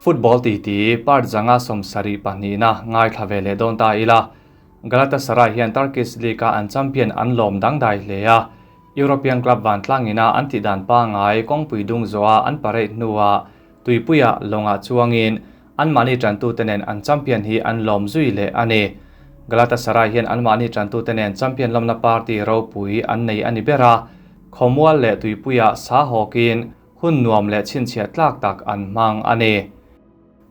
Football titi part zanga 72na ngaithla ve leh dawn ta ila. Galatasaray hian Turkish League-a an champion an lawm dangdai hle a, European club vantlangina an tihdan pangngai kawngpui dung zawha an parade hnuah tuipuia lawngah chuangin anmahni tantute nen an champion hi an lawm zui leh a ni. Galatasaray hian anmahni tantute nen champion lawmna party ropui an nei a ni ber a, khawmual leh tuipuia sa hawkin hun nuam leh chhinchhiah tlak tak an hmang a ni.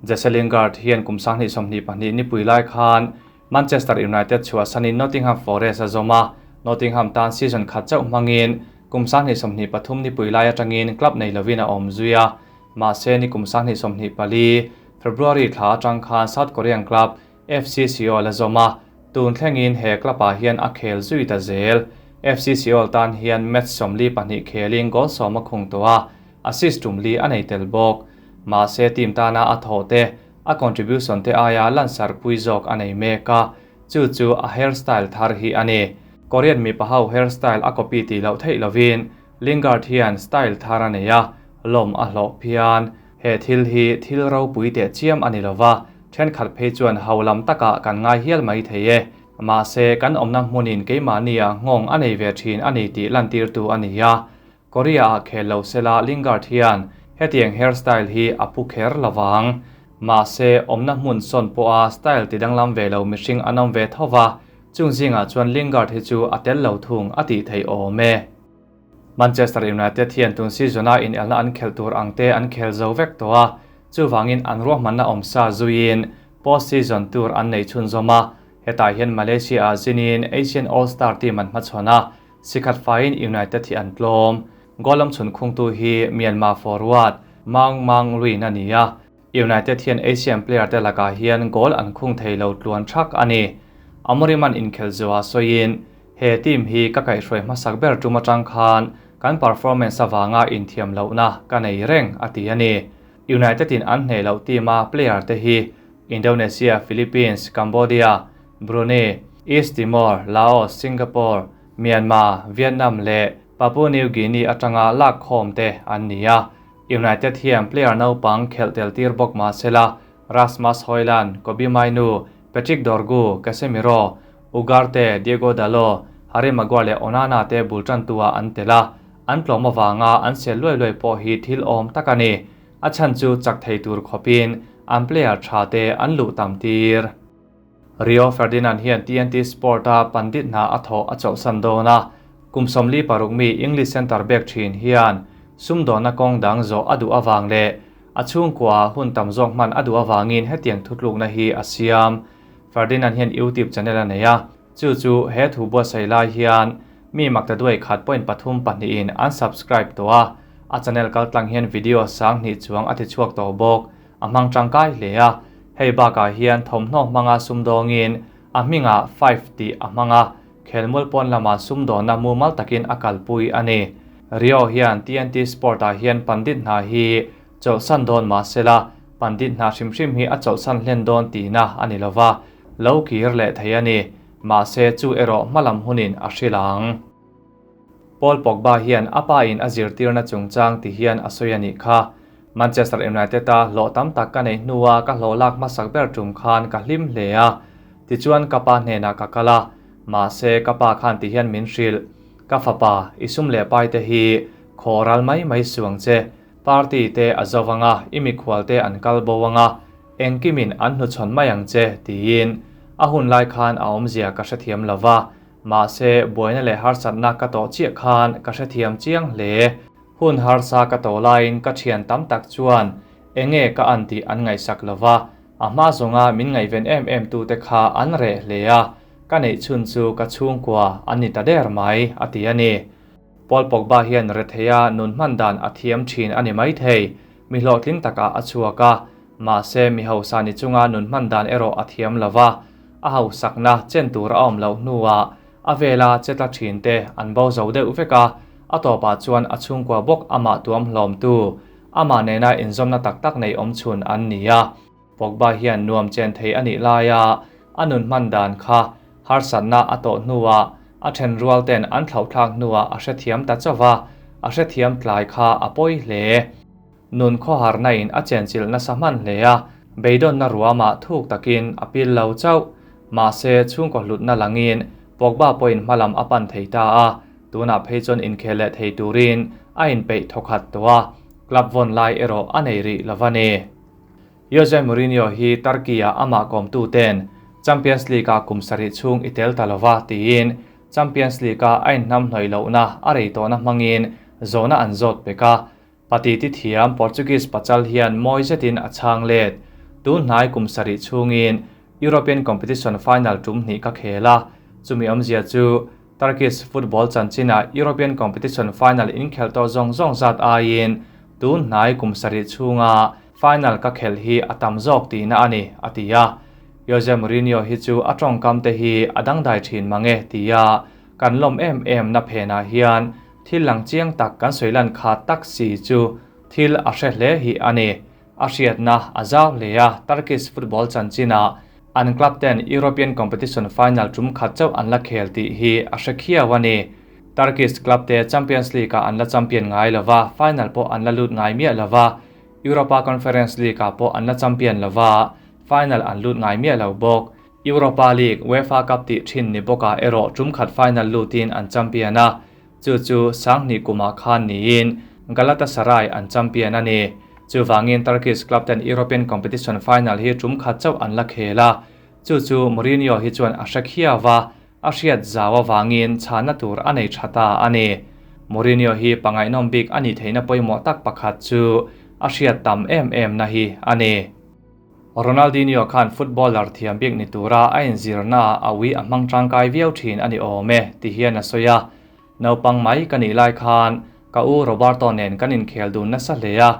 Jesse Lingard hian kum 2022 nipui lai khan Manchester United chhuahsanin Nottingham Forest a zawm a, Nottingham tan season khat chauh hmangin kum 2023 nipui lai atangin club nei lovin a awm zui a, mahse ni kum 2024 February thla atang khan South Korean club FC Seoul a zawm a, tun thlengin he club-ah hian a khel zui ta zel. FC Seoul tan hian match 42 khelin goal 10 a khung tawh a, assist tum li a nei tel bawk. Mahse team tana a thawh te, a contribution te aia lansar pui zawk a nei mek a, chu chu a hairstyle thar hi a ni. Korean mipa ho hairstyle a copy tih loh theih lovin Lingard hian style thar a nei a, lawm a hlawh phian. He thil hi thil ropui teh chiam a ni lova, thenkhat phei chuan ho lam takah kan ngai hial mai thei e. Mahse kan awmna hmunin keimahnia nghawng a nei ve thin a ni tih lantirtu a ni a. Korea-ah khel lo sela Lingard hian hetiang hairstyle hi a pu kher lovang. Mahse awmna hmun sawn pawha style ti danglam ve lo mihring an awm ve tho va, chung zingah chuan Lingard hi chu a tel lo thung a tih theih awm e. Manchester United hian tun season-a inelna an khelh tur ang te an khel zo vek tawh a, chuvangin an ruahmanna awm sa zuiin post season tour an nei chhunzawm a, hetah hian Malaysia-ah zinin Asian All Star team an hmachhawn a, sikhat faiin United hi an tlawm. Goal awm chhun khungtu hi Myanmar forward Maung Maung Lwin a ni a, United hian Asian player te lakah hian goal an khung thei lo tluan thak a ni. Amorim an inkhel zuah sawiin, he team hi ka kaihhruai hmasak ber tum atang khan kan performance avanga inthiam lohna ka nei reng a ti a ni. United in an hneh loh team a player te hi Indonesia, Philippines, Cambodia, Brunei, East Timor, Laos, Singapore, Myanmar, Vietnam leh Papua New Guinea atanga lak khawm te an ni a. United hian player naupang khelh tel tir bawk mahsela Rasmus Hojlund, Kobbie Mainoo, Patrick Dorgu, Casemiro, Ugarte, Diogo Dalot, Harry Maguire leh Onana te bul tantua an tel a, an tlawm avanga an sel luai luai pawh hi thil awm tak a ni. A chhan chu chak thei tur khawpin an player tha te an luh tam tir. Rio Ferdinand hian TNT Sport-a pandit hna a thawh a chawlhsan dawn a, kum 46 mi English centre back thin hian sumdawnna kawng dang zawh a duh avang leh a chhungkua hun tam zawk hman a duh avangin hetiang thutlukna hi a siam. Ferdinand hian YouTube channel a nei a, chu chu he thu buatsaih lai hian mi makta duai khat point pathum pahnihin an subscribe tawh a, a channel kaltlang hian video 2000 chuang a ti chhuak tawh bawk. A hmang tangkai hle a, hei bakah hian thawmhnaw hmanga sumdawngin a hmingah five tih a hmang a, khelmual pawn lama sumdawnna mumal takin a kalpui a ni. Rio hian TNT Sport-ah hian pandit hna hi chawlhsan dawn mahsela pandit hna hrim hrim hi a chawlhsan hlen dawn tihna a ni lova, lo kir leh thei a ni. Mahse chu erawh hmalam hunin a hrilh ang. Paul Pogba hian a pa in a zirtirna chungchang ti hian a sawi a nih kha. Manchester United a hlawh tam tak ka nei hnua ka hlawh lak hmasak ber tum khan ka hlim hle a, tichuan ka pa hnenah ka kal a, mahse ka pa khan ti hian min hrilh, Ka fapa, i sum leh pai te hi khaw ral mai mai suang che, party te a zo anga, i mikhual te an kal bo anga, engkimin an hnuchhawn mai ang che, tiin a hun lai khan a awmzia ka hrethiam lova, mahse buaina leh harsatna ka tawh chiah khan ka hrethiam chiang hle. Hun harsa ka tawh laiin ka thian tam tak chuan enge ka an tih an ngaihsak lova, a hma zawnga min ngaihven em em tu te kha an reh hle a, ka neih chhun chu ka chhungkua an ni ta der mai, a ti a ni. Paul Pogba hian retheia nun hman dan a thiam thin a ni mai thei, mi hlawhtling takah a chhuak a, mahse mi hausa ni chunga nun hman dan erawh a thiam lova, a hausakna chen tur a awm loh hnuah a vela chetla thin te an bo zo deuh vek a, a tawpah chuan a chhungkua bawk amah tuam hlawm tu, amah nena inzawmna tak tak nei awm chhun an ni a. Pogba hian nuam chen thei a nih laia a nun hman dan kha harsatna a tawh hnuah a then rual ten an thlauhthlak hnuah a hrethiam ta chauh va, a hrethiam tlai kha a pawi hle. Nun khawharna in a chenchilh nasa hman hle a, beidawnna ruamah thuk takin a pil lo chauh. Mahse, chhungkaw hlutna langin Pogba pawhin hmalam a pan thei ta a, tunah phei chuan inkhel leh thei turin a inpeih thawkhat tawh a, club vawn lai erawh a nei rih lo va ni. Jose Mourinho hi Turkey-ah amah kawmtuten Champions League-ah kum sarih chhung i tel ta lova tiin Champions League-a a inhnamhnawih lohna a rei tawhna hmangin zawhna an zawt pek a. Pati ti thiam Portuguese pachal hian mawi zetin a chhang let. Tun hnai kum sarih chhungin European competition final tum hnih ka khel a, chumi awmzia chu Turkish football chanchinah European competition final inkhelh tawh zawng zawng zat aiin tun hnai kum sarih chhunga final ka khelh hi a tam zawk tihna a ni, a ti a. Jose Mourinho hi chu a tawngkam te hi a dangdai thin mang e tia kan lawm em em na phenah hian thil lang chiang tak kan sawi lan kha tak si chu thil a hre hle hi a ni. A hriatna a zau hle a, Turkish football chanchinah an club ten European competition final tum khat chauh an la khel tih hi a hre khiau a ni. Turkish club te Champions League ah an la champion ngai lo va, final pawh an la lut ngai miah lo va, Europa Conference League ah pawh an la champion lo va, final an lut ngai miah lo bawk. Europa League, UEFA Cup tih thin ni bawkah erawh tum khat final lutin an champion a, chu chu Sanghnih kumah khan niin Galatasaray an champion a ni. Chuvangin Turkish club ten European competition final hi tum khat chauh an la khel a, chu chu Mourinho hi chuan a hre khiau va, a hriat zau avangin chhahna tur a nei tha ta a ni. Mourinho hi pangaihnawm bik a nih theihna pawimawh tak pakhat chu a hriat tam em em na hi a ni. Ronaldinho khan footballer thiam bik ni tura a inzirna ah a ui a hmang tangkai viau thin a ni awm e, ti hian a sawi a. Naupang mai ka nih lai khan ka u Roberto nen kan inkhel dun nasa hle a,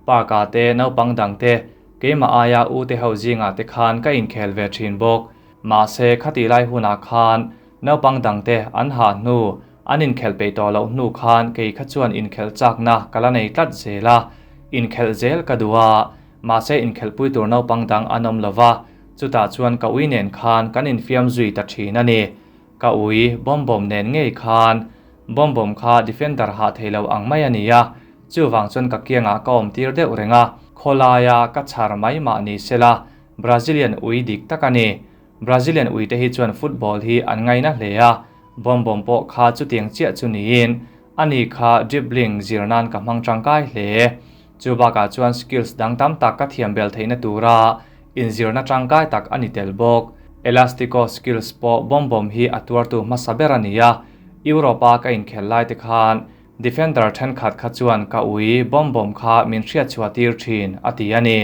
park ah te naupang dang te, keimah aia u te ho zingah te khan ka inkhel ve thin bawk. Mahse khatih lai hunah khan naupang dang te an hah hnu, an inkhelh peih tawh loh hnu khan kei kha chuan inkhelh chakna ka la nei tlat zel a, inkhelh zel ka duh a. Mahse inkhelhpui tur naupang dang an awm lo va, chutah chuan ka ui nen khan kan infiam zui ta thin a ni. Ka ui bawm bawm nen ngei khan bawm bawm kha defender hah thei lo ang mai a ni a, chuvang chuan ka kiangah ka awm tir deuh reng a, khawlaia ka chhar mai mah ni sela Brazilian ui dik tak a ni. Brazilian uite hi chuan football hi an ngaina hle a, bawm bawm pawh kha chutiang chiah chu niin ani kha dribbling zir nan ka hmang tangkai hle. Chu bakah chuan skills dang tam tak ka thiam bel theihna tura inzirna tangkai tak a ni tel bawk. Elastico skills pawh bawm bawm hi a tuartu hmasa ber a ni a, Europe-a ka inkhel lai te khan defender thenkhat kha chuan ka ui bawm bawm kha min hriatchhuah tir thin, a ti a ni.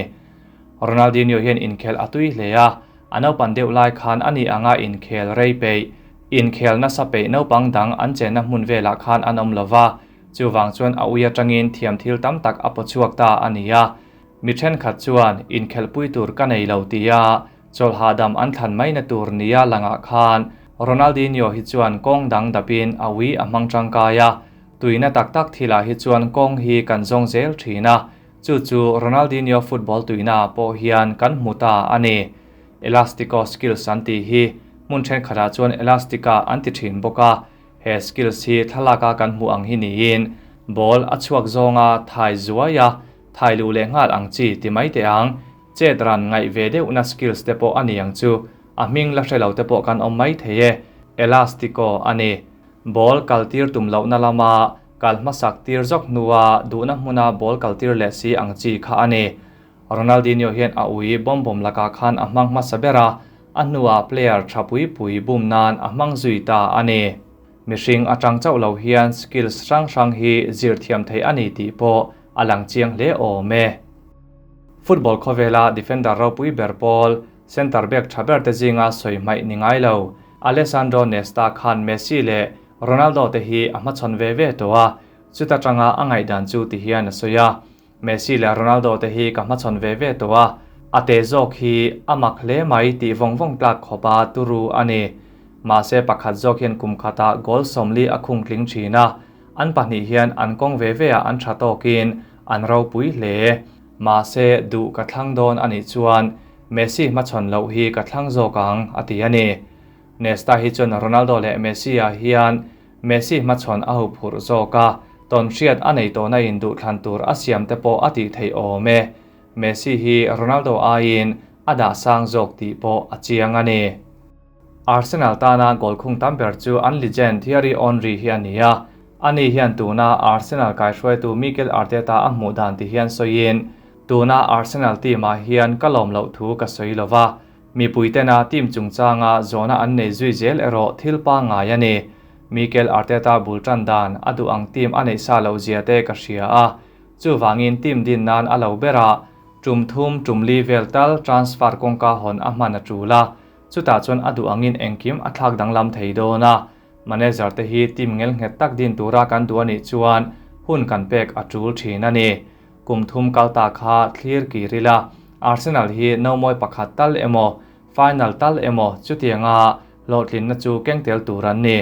Ronaldinho hian inkhel a tui hle a, a naupan deuh lai khan a ni anga inkhel rei peih, inkhel nasa peih naupang dang an chenna hmun velah khan an awm lova, Chuvang chuan a ui atangin thiam thil tam tak a pawchhuak ta a ni a. Mi thenkhat chuan inkhelhpui tur ka nei lo tia chawlh hahdam an thlan maina tur nia langah khan Ronaldinho hi chuan kawng dang dapin a ui a hmang tangkai a. Tuina tak tak thilah hi chuan kawng hi kan zawng zel thin a, chu chu Ronaldinho football tuina pawh hian kan hmu ta a ni. Elastico skills an tih hi hmun thenkhatah chuan Elastica an ti thin bawk a. He skills hi thlalaka kan hmuh ang hi niin ball a chhuak zawnga thai zuai a, thai luh leh nghal ang chi ti mai teh ang. Chet ran ngaih ve deuhna skills te pawh a ni ang chu. A hming la hre lo te pawh kan awm mai thei e. Elastico a ni. Ball kal tir tum lohna lama kal hmasak tir zawk hnua duhna hmuna ball kal tir leh si ang chi kha a ni. Ronaldinho hian a ui bawm bawm lakah khan a hmang hmasa ber a, a hnuah player tha pui pui bum nan a hmang zui ta a ni. Mihring atang chauh lo hian skills hrang hrang hi zir thiam theih a ni tih pawh a lang chiang hle awm e. Football khawvela defender ropui ber pawl, centre back tha ber te zinga sawi hmaih ni ngai lo, Alessandro Nesta khan Messi leh Ronaldo te hi a hmachhawn ve ve tawh a, chuta tanga a ngaihdan chu ti hian a sawi a. Messi leh Ronaldo te hi ka hmachhawn ve ve tawh a, a te zawk hi a mak hle mai tih vawng vawng tlak khawp a turu a ni. Mahse pakhat zawk hian kum khatah goal 40 a khung tling thin a, an pahnih hian an kawng ve ve ah an tha tawkin an ropui hle. Mahse duh ka thlang dawn a nih chuan Messi hmachhawn loh hi ka thlang zawk ang, a ti a ni. Nesta hi chuan Ronaldo leh Messi ah hian Messi hmachhawn a huphurh zawk a. Tawnhriat a nei tawhna in duhthlan tur a siam te pawh a tih theih awm e. Messi hi Ronaldo aiin a dah sang zawk tih pawh a chiang a ni. Arsenal tana goal khung tam ber chu an legend Thierry Henry hi a ni a, ani hian tuna Arsenal kaihruaitu Mikel Arteta a hmuh dan ti hian sawiin, Tuna Arsenal team ah hian ka lawm loh thu ka sawi lo va, mipui tena team chungchanga zawhna an nei zui zel erawh thil pangngai a ni. Mikel Arteta bul tan dan a duh ang team a neih sa loh zia te ka hria a, chuvangin team din nan a lo berah tum thum tum li vel tal transfer kawngka hawn a hman a tul a, Chutah chuan a duh angin engkim a thlak danglam thei dawn a, manager te hi team ngelnghet tak din tura kan duh a nih chuan hun kan pek a tul thin a ni. Kum thum kal ta kha thlir kir ila, Arsenal hi nomawi pakhat tal emaw, final tal emaw chutianga hlawhtlinna chu keng tel tur an ni.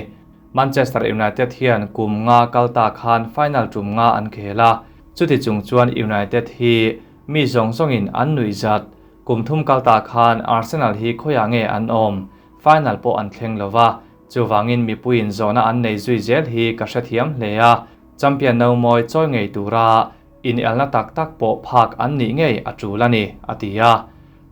Manchester United hian kum nga kal ta khan final tum nga an khel a, chuti chung chuan United hi mi zawng zawngin an nuih zat. Kum thum kal ta khan Arsenal hi khawiah nge an awm? Final pawh an thleng lo va, chuvangin mipuiin zawhna an nei zui zel hi ka hrethiam hle a, champion no mawi chawi ngei tura inelna tak tak pawh phak an nih ngei a tul a ni, a ti a.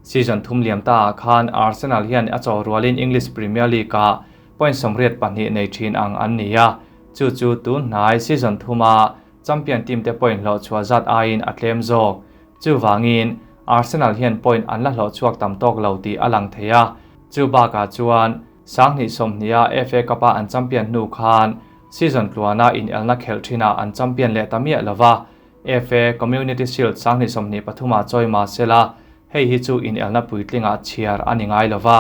Season thum liam taah khan Arsenal hian a chawh rualin English Premier League-ah point 82 nei thin ang an ni a, chu chu tun hnai season thuma champion team te point hlawh chhuah zat aiin a tlem zawk. Chuvangin, Arsenal hian point an la hlawh chhuak tam tawk lo tih a lang thei a, chu bakah chuan 2020 a FA Cup-a an champion hnu khan season tluana inelna khelh thinah an champion leh ta miah lo va, FA Community Shield 2023 ah chawi mah se la, hei hi chu inelna puitlingah chhiar a ni ngai lo va.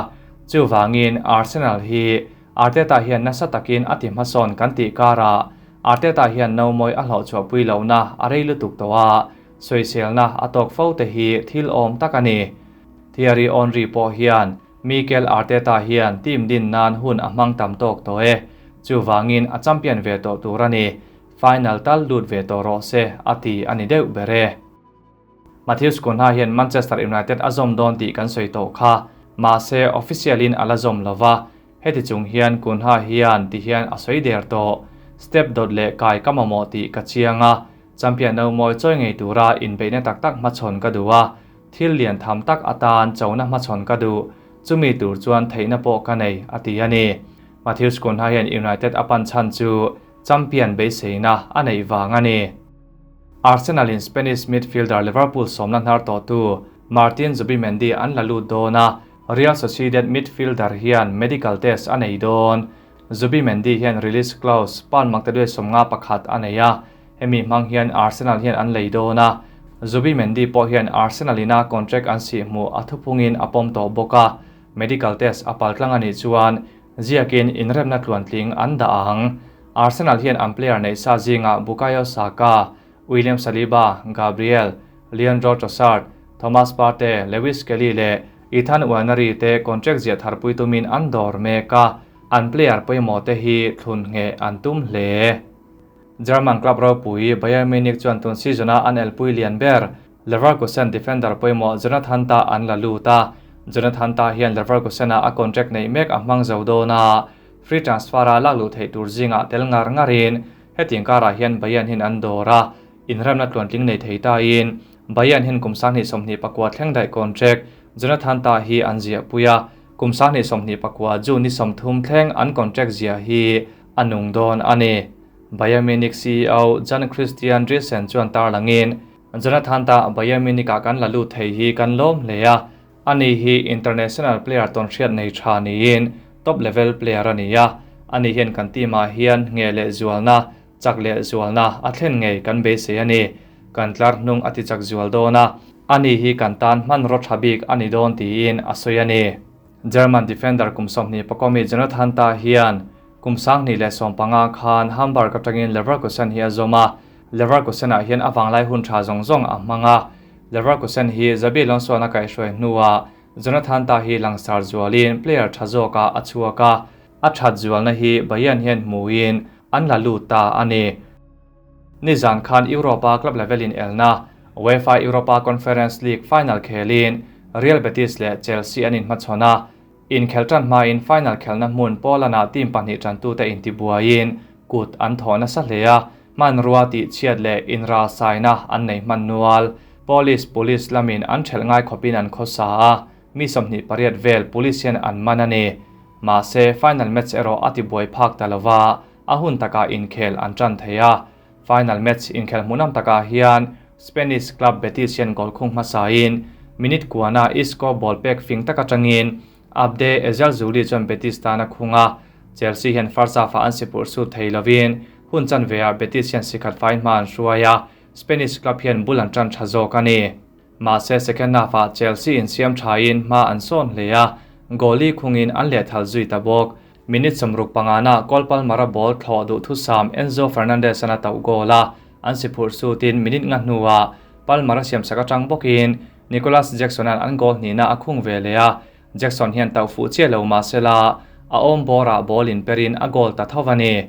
Chuvangin, Arsenal hi Arteta hian nasa takin a ti hmasawn kan tih karah Arteta hian nomawi a hlawh chhuahpui lohna a rei lutuk tawh a, Sawiselna a tawk fo te hi thil awm tak a ni. Thierry Henry pawh hian Mikel Arteta hian team din nan hun a hmang tam tawk tawh e. Chuvangin a champion ve tawh tur a ni. Final tal lut ve tawh rawh se a ti a ni deuh ber e. Matheus Cunha hian Manchester United a zawm dawn tih kan sawi tawh kha. Mahse official in a la zawm lo va. Heti chung hian Cunha hian ti hian a sawi der tawh. Step dawt leh kai ka mamawh tih ka chiang a. Champion no mawi chawi ngei tura inbeihna tak tak hmachhawn ka duh a, thil lian tham tak atan chona hmachhawn ka duh, chumi tur chuan theihna pawh ka nei, a ti a ni. Matheus Cunha hian United a pan chhan chu champion beiseina a neih vang a ni. Arsenal in Spanish midfielder Liverpool sawmna hnar tawhtu Martin Zubimendi an la lut dawn a, Real Sociedad midfielder hian medical test a nei dawn. Zubimendi hian release clause pound maktaduai 51 a nei a, hemi hmang hian Arsenal hian an lei dawn a. Zubimendi pawh hian Arsenal ina contract an sih hmuh a thupungin a pawm tawh bawk a, medical test a pal tlang a nih chuan ziakin inremna tluantling an dah ang. Arsenal hian an player neih sa zingah Bukayo Saka, William Saliba, Gabriel, Leandro Trossard, Thomas Partey, Lewis Skelly leh Ethan Nwaneri te contract ziah tharpui tumin an dawr mek a, an player pawimawh te hi thlun ngheh an tum hle. German club ropui Bayern Munich chuan tun season-a an elpui lian ber Leverkusen defender pawimawh Jonathan Tah an la lut a, Jonathan Tah hian Leverkusen-a a contract neih mek a hmang zo dawn a, free transfer-a lak luh theih tur zingah tel ngar ngarin hetiang karah hian Bayern hian an dawr a, inremna tluantling nei thei tain Bayern hian kum 2029 thleng daih contract Jonathan Tah hi an ziahpui a, kum 2029 June ni 30 thleng an contract ziah hi a nung dawn a ni. Bayern Munich CEO Jan Christian Dreesen chuan tarlangin, Jonathan Tah Bayern Munich-ah kan la lut thei hi kan lawm hle a, ani hi international player tawnhriat nei tha niin top level player a ni a, ani hian kan team-ah hian nge leh zualna, chak leh zualna a thlen ngei kan beisei a ni. Kan tlar hnung a ti chak zual dawn a, ani hi kan tan hmanraw tha bik a ni dawn tiin a sawi a ni. German defender kum 20 pakawmi Jonathan Tah hian kum 2015 khan Hamburg atangin Leverkusen hi a zawm a, Leverkusen-ah hian a vanglai hun tha zawng zawng a hmang a. Leverkusen hi Xabi Alonso-an a kaihhruai hnuah Jonathan Tah hi langsar zualin player tha zawkah a chhuak a, a that zualna hi Bayern hian hmuin an la lut ta a ni. Nizan khan Europa club level in elna UEFA Europa Conference League final khelin Real Betis leh Chelsea an inhmachhawn a, inkhel tan hmain final khelna hmun Poland-ah team pahnih tantute intibuaiin kut an thawh nasa hle a. Hmanrua tihchhiat leh inralsaina an nei hman nual. Police Police lamin an ṭhelh ngai khawpin an khawsa a, mi 28 vel police hian an man a ni. Mahse, final match erawh a tibuai phak ta lova, a hun takah inkhel an ṭan thei a. Final match inkhel hmuhnawm takah hian Spanish club Betis hian goal khung hmasain minute kuana Isco ball pek fing tak aṭangin Abde Ezzalzouli chuan Betis tan a khung a, Chelsea hian first half-ah an sipurh sut thei lovin hun chanveah Betis hian sikhat fai hma an hruai a, Spanish club hian bul an ṭan ṭha zawk a ni. Mahse second half-ah Chelsea insiam ṭhain hma an sawn hle a, goal-i khungin an lehthal zui ta bawk. Minute 65na Cole Palmer-a ball thlawh duh thusam Enzo Fernandez-an a tauh goal a, an siphurh sutin minute nga hnuah Palmer-a siamsak aṭang bawkin Nicolas Jackson-a'n an goal hnihna a khung ve leh a, Jackson hian tauh fuh chiah lo mahsela a awm bawrah ball inperin a goal ta tho a ni.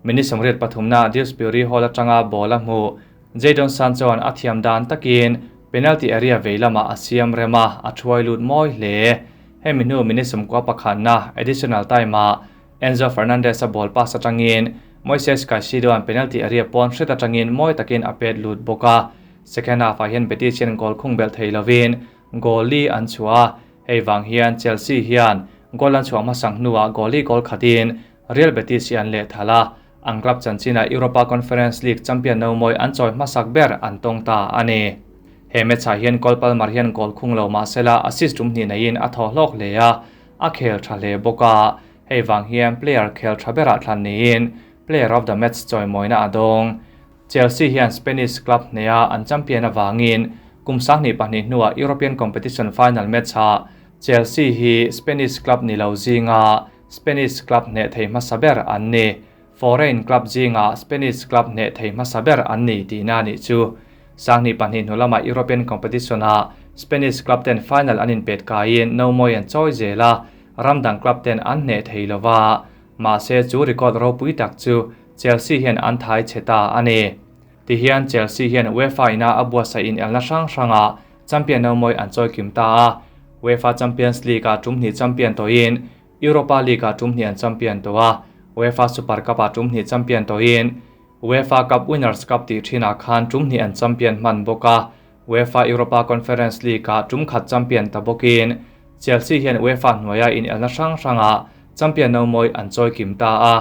Minute 83na Dewsbury Hall aṭanga ball a hmuh Jadon Sancho-a'n a thiam dan takin penalty area vei lamah a siam rem a, a thuai lut mawi hle. Hemi hnu minute 91na additional time-ah Enzo Fernandez-a ball pass aṭangin Moises Caicedo-a'n penalty area pawn hret aṭangin mawi takin a pet lut bawk a. Second half-ah hian Betis hian goal khung belh thei lovin goal li an chhuah a, hei vang hian Chelsea hian goal an chhuah hmasang hnuah goal li goal khatin Real Betis hi an lehthal a, an club chanchinah Europa Conference League champion nomawi an chawi hmasak ber an tawng ta a ni. He match-ah hian Cole Palmer hian goal khung lo mahsela assist tum hnih neiin a thaw hlawk hle a, a khel tha hle bawk a, hei vang hian player khel tha berah thlan niin player of the match chawimawina a dawng. Chelsea hian Spanish club hneha an champion avangin kum 22 hnuah European competition final match-ah Chelsea hi Spanish club ni lo zinga Spanish club hneh thei hmasa ber an ni. Foreign club zinga Spanish club hneh thei hmasa ber an ni tihna nih chu. 22 hnu lama European competition-ah Spanish club ten final an inpet kaiin nomawi an chawi zel a, ramdang club ten an hneh thei lova. Mahse chu record ropui tak chu Chelsea hian an thai che ta a ni. Tihian Chelsea hian UEFA ina a buatsaih inelna hrang hrangah champion nomawi an chawi kim ta a. UEFA Champions League-ah tum hnih champion tawhin Europa League-ah tum hnih an champion tawh a, UEFA Super Cup-ah tum hnih champion tawhin UEFA Cup Winners' Cup tih thinah khan tum hnih an champion hman bawk a, UEFA Europa Conference League-ah tum khat champion ta bawkin Chelsea hian UEFA hnuaia inelna hrang hrangah champion nomawi an chawi kim ta a.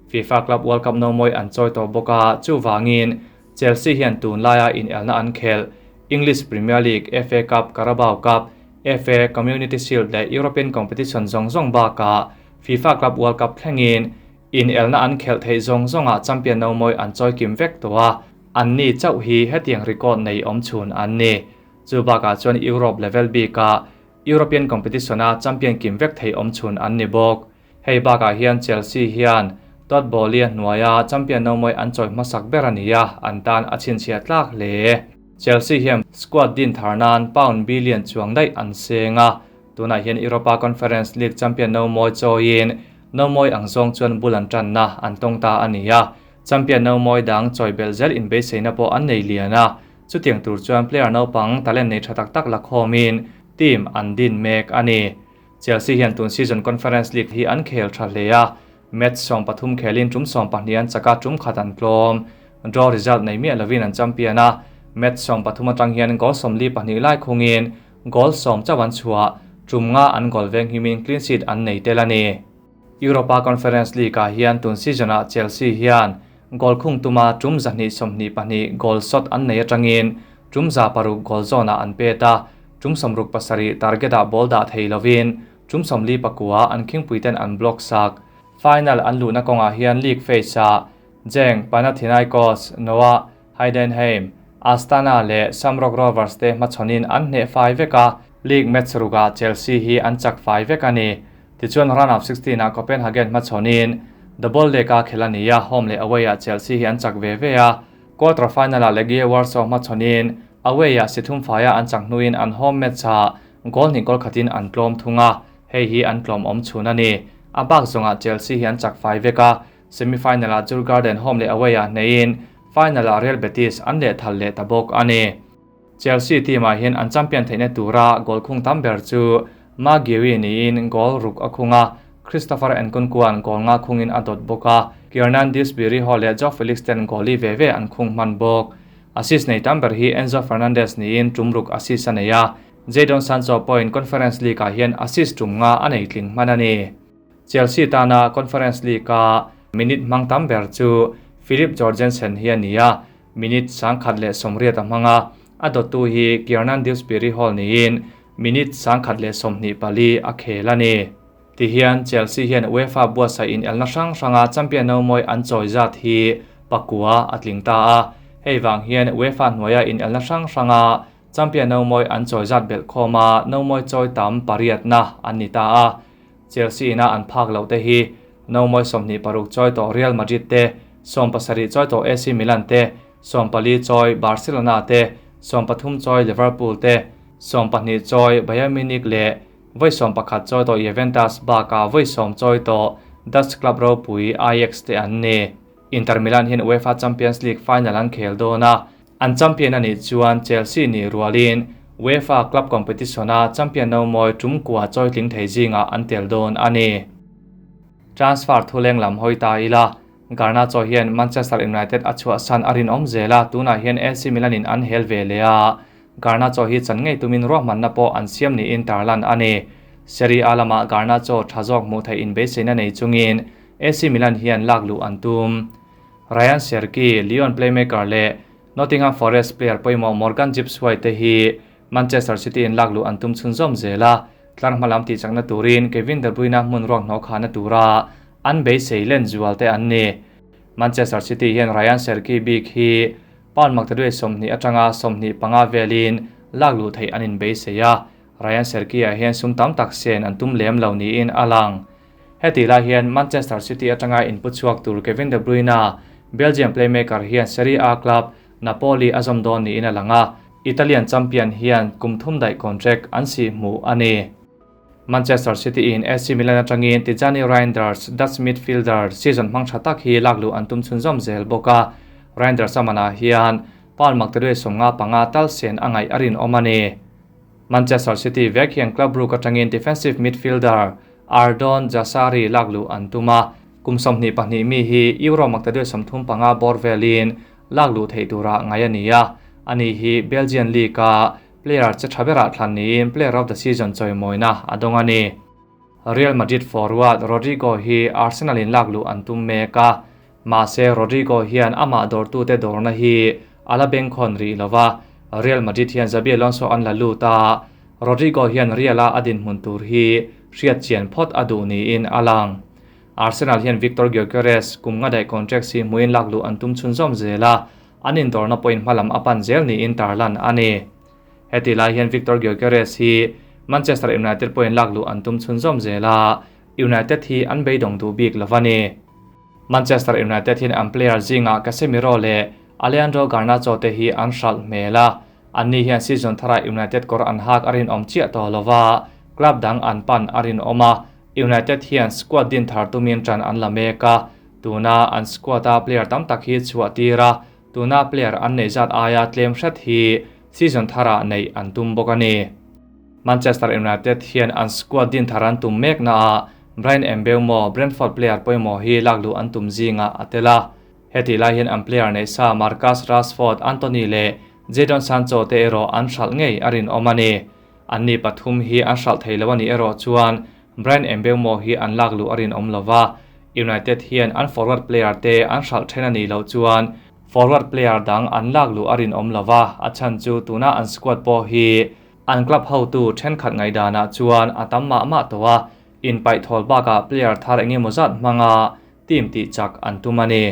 FIFA Club World Cup nomawi an chawi tawh bawk a, chuvangin Chelsea hian tunlaia inelna an khelh English Premier League, FA Cup, Carabao Cup, FA Community Shield leh European competition zawng zawng bakah FIFA Club World Cup thlengin inelna an khelh theih zawng zawngah champion nomawi an chawi kim vek tawh a, anni chauh hi hetiang record nei awm chhun an ni. Chu bakah chuan Europe level bikah European competition-a champion kim vek thei awm chhun an ni bawk. Hei bakah hian Chelsea hian Todd Boehly-a hnuaia champion nomawi an chawi hmasak ber a ni a, an tan a chhinchhiah tlak hle. Chelsea hian squad din thar nan pound billion chuang daih an seng a, tunah hian Europa Conference League champion nomawi chawiin nomawi ang zawng chuan bul an tanna an tawng ta a ni a, champion nomawi dang chawi belh zel inbeiseina pawh an nei lian a, chutiang tur chuan player naupang talent nei tha tak tak la khawmin team an din mek a ni. Chelsea hian tun season Conference League hi an khel tha hle a, match 13 khelin tum 12 an chak a, tum khat an tlawm. Draw result nei miah lovin an champion a, match 13 atang hian goal 42 lai khungin goal 10 chauh an chhuah, tum nga an goal veng himin clean sheet an nei tel a ni. Europa Conference League-ah hian tun season-ah Chelsea hian goal khung tuma tum 122 goal shot an nei atangin tum 6 goal zone-ah an pet a, tum 67 target-ah ball dah thei lovin tum 49 an khingpuiten an block sak. Final an luhna kawngah hian league phase-ah Genk, Panathinaikos, Noah, Heidenheim, Astana leh Shamrock Rovers te hmachhawnin an hneh fai vek a, league match rukah Chelsea hi an chak fai vek a ni. Tichuan round of 16-ah Copenhagen hmachhawnin double leg-a khel a ni a, home leh away-ah Chelsea hi an chak ve ve a, quarter final-ah Legia Warsaw hmachhawnin away-ah si thum faia an chak hnuin an home match-ah goal hnih goal khatin an tlawm thung a, hei hi an tlawm awm chhun a ni. A bak zawngah Chelsea hi an chak fai vek a, semi-final-ah Djurgården home leh away-ah hneiin final-ah Real Betis an lehthal leh ta bawk a ni. Chelsea team-ah hian an champion theihna tura goal khung tam ber chu Marc Guehi niin goal ruk a khung a, Christopher Nkunku-a'n goal nga khungin a dawt bawk a. Kiernan Dewsbury-Hall leh Joao Felix ten goal li ve ve an khung hman bawk. Assist nei tam ber hi Enzo Fernandez niin tum ruk assist a nei a, Jadon Sancho pawhin Conference League-ah hian assist tum nga a nei tling hman a ni. Chelsea tana Conference League-a minute hmang tam ber chu Filip Jorgensen hi a ni a, minute 180 a hmang a, a dawttu hi Kiernan Dewsbury-Hall niin minute 124 a khel a ni. Tihian Chelsea hian UEFA buatsaih inelna hrang hranga champion nomawi an chawi zat hi pakua a tling ta a, hei vang hian UEFA hnuaia inelna hrang hranga champion nomawi an chawi zat belh khawma nomawi chawi tam pariatna an ni ta a. Chelsea ina an phak loh te hi nomawi 26 chawi tawh Real Madrid te, 17 chawi tawh AC Milan te, 14 chawi Barcelona te, 13 chawi Liverpool te, 12 chawi Bayern Munich leh vawi 11 chawi tawh Juventus bakah vawi 10 chawi tawh Dutch club ropui Ajax te an ni. Inter Milan hian UEFA Champions League final an khel dawn a, an champion a nih chuan Chelsea nih rualin UEFA club competition-a champion nomawi tum kua chawi tling thei zingah an tel dawn a ni. Transfer thuleng lam hawi ta ila, Garnacho hian Manchester United a chhuahsan a rinawm zel a, tunah hian AC Milan-in an hel ve leh a, Garnacho hi chan ngei tumin ruahmanna pawh an siam niin tarlan a ni. Serie A lamah Garnacho tha zawk hmuh theih inbeisei-na nei chungin AC Milan hian lak luh an tum. Rayan Cherki, Lyon playmaker leh Nottingham Forest player pawimawh Morgan Gibbs-White te hi Manchester City-in lak luh an tum chhunzawm zel a, tlar hma lam tihchakna turin Kevin De Bruyne hmun ruak hnawh khahna tura an beisei len zual te an ni. Manchester City hian Rayan Cherki bik hi Pound maktaduai 20 atanga 25 velin lak luh theih an inbeisei a, Rayan Cherki-ah hian sum tam tak sen an tum lem lo niin a lang. Heti lai hian Manchester City atanga inpu chhuak tur Kevin De Bruyne, Belgian playmaker hian Serie A club Napoli a zawm dawn niin a lang a, Italian champion hian kum thum daih contract an sih hmuh a ni. Manchester City in AC Milan atangin Tijjani Reijnders, Dutch midfielder, season hmang tha tak hi lak luh an tum chhunzawm zel bawk a, Reijnders a manah hian pound maktaduai 55 tal sen a ngaih a rinawm a ni. Manchester City vek hian Club Brugge atangin defensive midfielder Ardon Jashari lak luh an tum a, kum 22 mi hi Euro maktaduai 35 bawr velin lak luh theih tura ngai a ni a, ani hi Belgian League-a player che tha berah thlan niin Player of the Season chawimawina a dawng a ni. Real Madrid forward Rodrygo hi Arsenal-in lak luh an tum mek a, mahse Rodrygo hian amah dawrtute dawrna hi a la bengkhawn rih lo va, Real Madrid hian Xabi Alonso an la lut a, Rodrygo hian Real-a a dinhmun tur hi hriat chian phawt a duh niin a lang. Arsenal hian Victor Gyökeres kum nga daih contract si hmuin lak luh an tum chhunzawm zel a, an indawrna pawhin hmalam a pan zel niin tarlan a ni. Heti lai hian Victor Gyökeres hi Manchester United pawhin lak luh an tum chhunzawm zel a, United hi an beidawng duh bik lo a ni. Manchester United hian an player zingah Casemiro leh Alejandro Garnacho te hi an hralh hmel a, anni hian season tharah United kawr an hak a rinawm chiah tawh lo va, club dang an pan a rinawm a, United hian squad din thar tumin tan an la mek a, tuna an squad-a player tam tak hi chhuah tir a, tuna player an neih zat aia tlem hret hi season tharah neih an tum bawk a ni. Manchester United hian an squad din thar an tum mek naah Bryan Mbeumo, Brentford player pawimawh hi lak luh an tum zingah a tel a. Heti lai hian an player neih sa Marcus Rashford, Antony leh Jadon Sancho te erawh an hralh ngei a rinawm a ni. Anni pathum hi an hralh thei lo a nih erawh chuan Bryan Mbeumo hi an lak luh a rinawm lo va, United hian an forward player te an hralh then a nih loh chuan forward player dang an lak luh a rinawm lo va, a chhan chu tuna an squad pawh hi an club hotu thenkhat ngaihdanah chuan a tam mah mah tawh a, inpaih thawl bakah player thar eng emaw zat hmanga team tih chak an tum a ni.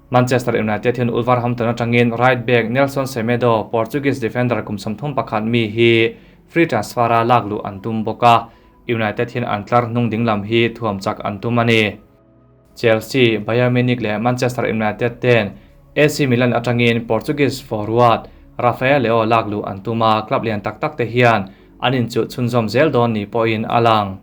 Manchester United hian Wolverhampton atangin right back Nelson Semedo, Portuguese defender kum 31 mi hi free transfer-a lak luh an tum bawk a, United hian an tlar hnung ding lam hi thuam chak an tum a ni. Chelsea, Bayern Munich leh Manchester United ten AC Milan atangin Portuguese forward Rafael Leao lak luh an tum a, club lian tak tak te hian an inchuh chhunzawm zel dawn ni pawhin a lang.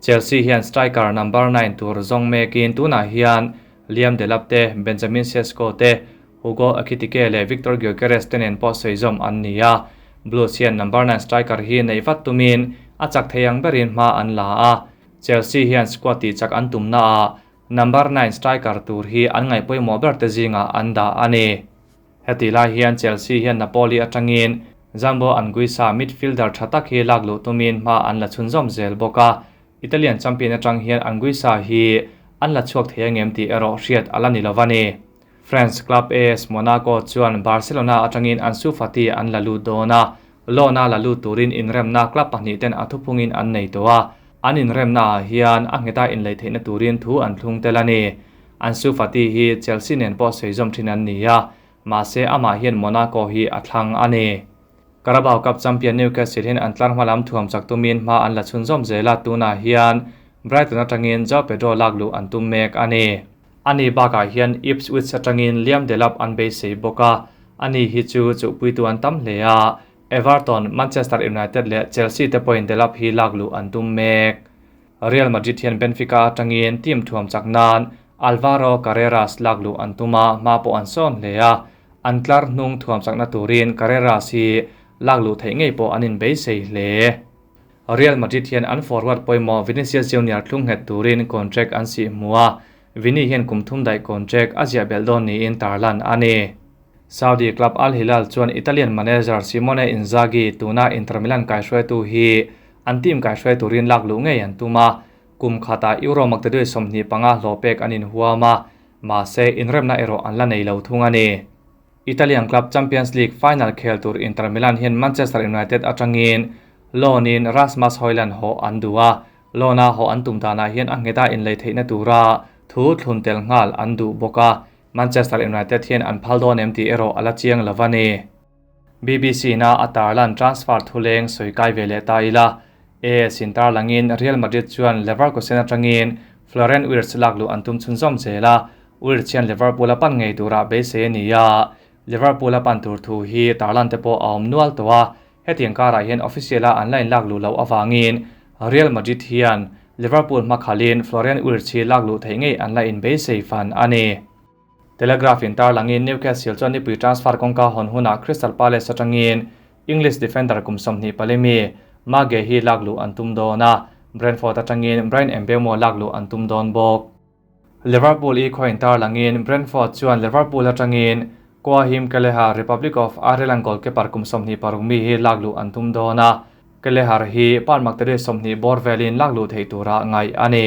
Chelsea hian striker number 9 tur zawng mekin tunah hian Liam Delap te, Benjamin Sesko te, Hugo Ekitike leh Victor Gyökeres te nen pawh sawi zawm an ni a. Blues hian number 9 striker hi nei vat tumin a chak thei ang berin hma an la a. Chelsea hian squad tih chak an tum naah Number 9 striker tur hi an ngaih pawimawh ber te zingah an dah a ni. Heti lai hian Chelsea hian Napoli atangin Zambo Anguissa midfielder tha tak hi lak luh tumin hma an la chhunzawm zel bawk a, Italian champion atang hian Anguissa hi an la chhuak thei angem tih erawh hriat a la ni lo a ni. France club AS Monaco chuan Barcelona atangin Ansu Fati an la lut dawn a, loan-a la lut turin inremna club pahnihten a thuphungin an nei tawh a, an inremnaah hian a ngheta inlei theihna turin thu an thlung tel a ni. Ansu Fati hi Chelsea nen pawh sawi zawm thin an ni a, mahse amah hian Monaco hi a thlang a ni. Carabao Cup champion Newcastle hian an tlar hma lam thuam chak tumin hma an la chhunzawm zel a, tunah hian Brighton atangin Joao Pedro lak luh an tum mek a ni. Ani bakah hian Ipswich atangin Liam Delap an beisei bawk a, ani hi chu chuhpuitu an tam hle a, Everton, Manchester United leh Chelsea te pawhin Delap hi lak luh an tum mek. Real Madrid hian Benfica atangin team thuam chak nan Alvaro Carreras lak luh an tum a, hma pawh an sawn hle a, an tlar hnung thuam chakna turin Carreras hi lak luh theih ngei pawh an inbeisei hle. Real Madrid hian an forward pawimawh Vinicius Junior thlung nghet turin contract an sih hmu a, Vini hian kum thum daih contract a ziah belh dawn niin tarlan a ni. Saudi club Al Hilal chuan Italian manager Simone Inzaghi tuna Inter Milan kaihruaitu hi an team kaihruai turin lak luh ngei an tum a, kum khatah Euro maktaduai 25 hlawh pek an inhuam a, mahse inremna erawh an la nei lo thung a ni. Italian club Champions League final khel tur Inter Milan hian Manchester United atangin loan-in Rasmus Hojlund haw an duh a, loan-a haw an tum danah hian a ngheta inlei theihna tura thu thlun tel nghal an duh bawk a, Manchester United hian an phal dawn em tih erawh a la chiang lo a ni. BBC na a tarlan transfer thuleng sawi kai ve leh ta ila, AS in tarlangin Real Madrid chuan Leverkusen atangin Florian Wirtz lak luh an tum chhunzawm zel a, Wirtz hian Liverpool a pan ngei turah beisei a ni a, Liverpool a pan tur thu hi tarlan te pawh a awm nual tawh a, hetiang karah hian official a an la inlak luh loh avangin Real Madrid hian Liverpool hmakhalin Florian Wirtz hi lak luh theih ngei an la inbeisei fan a ni. Telegraph in tarlangin Newcastle chuan nipui transfer kawngka hawn hunah Crystal Palace atangin English defender kum 24 mi Marc Guehi lak luh an tum dawn a, Brentford atangin Bryan Mbeumo lak luh an tum dawn bawk. Liverpool i khaw in tarlangin Brentford chuan Liverpool atangin Caoimhin Kelleher Republic of Ireland goalkeeper kum 26 mi hi lak luh an tum dawn a, Kelleher hi pound maktaduai 20 bawr velin lak luh theih tura ngaih a ni.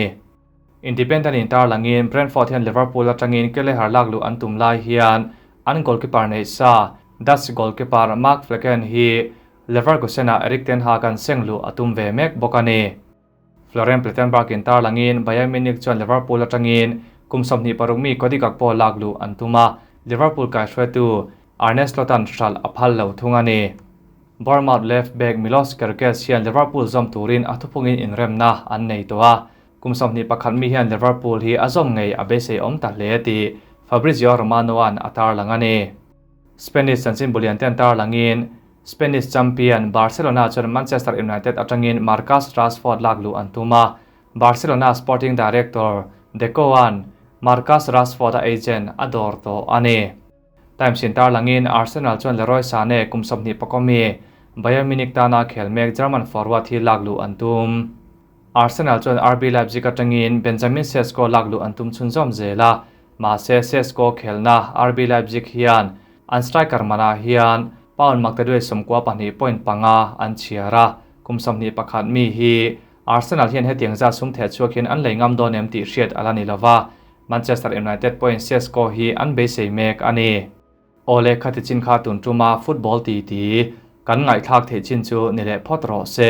Independent in tarlangin Brentford hian Liverpool atangin Kelleher lak luh an tum lai hian an goalkeeper nei sa Dutch goalkeeper Mark Flekken hi Leverkusen-ah Erik ten Hag an seng luh a tum ve mek bawk a ni. Florian Plettenberg in tarlangin Bayern Munich chuan Liverpool atangin kum 26 mi Cody Gakpo lak luh an tum a, Liverpool kaihruaitu Arne Slot-a'n hralh a phal lo thung a ni. Bournemouth left back Milos Kerkez hian Liverpool zawm turin a thuphungin inremna an nei tawh a, kum 21 mi hian Liverpool hi a zawm ngei a beisei awm ta hle tih Fabrizio Romano-a'n a tarlang a ni. Spanish chanchin bulian ten tarlangin Spanish champion Barcelona chuan Manchester United atangin Marcus Rashford lak luh an tum a, Barcelona sporting director Deco-a'n Marcus Rashford-a agent a dawr tawh a ni. Times in tarlangin Arsenal chuan Leroy Sane kum 21 mi Bayern Munich tana khel mek German forward hi lak luh an tum. Arsenal chuan RB Leipzig atangin Benjamin Sesko lak luh an tum chhunzawm zel a, mahse Sesko khelna RB Leipzig hian an striker manah hian pound maktaduai 92.5 an chhiar a, kum 21 mi hi Arsenal hian hetiang zat sum theh chhuak hian an lei ngam dawn em tih hriat a la ni lova, Manchester United pawhin Sesko hi an beisei mek a ni. Awle khati chin kha tun tuma football ti ti kan ngaihthlak theih chin chu ni leh phawt rawh se.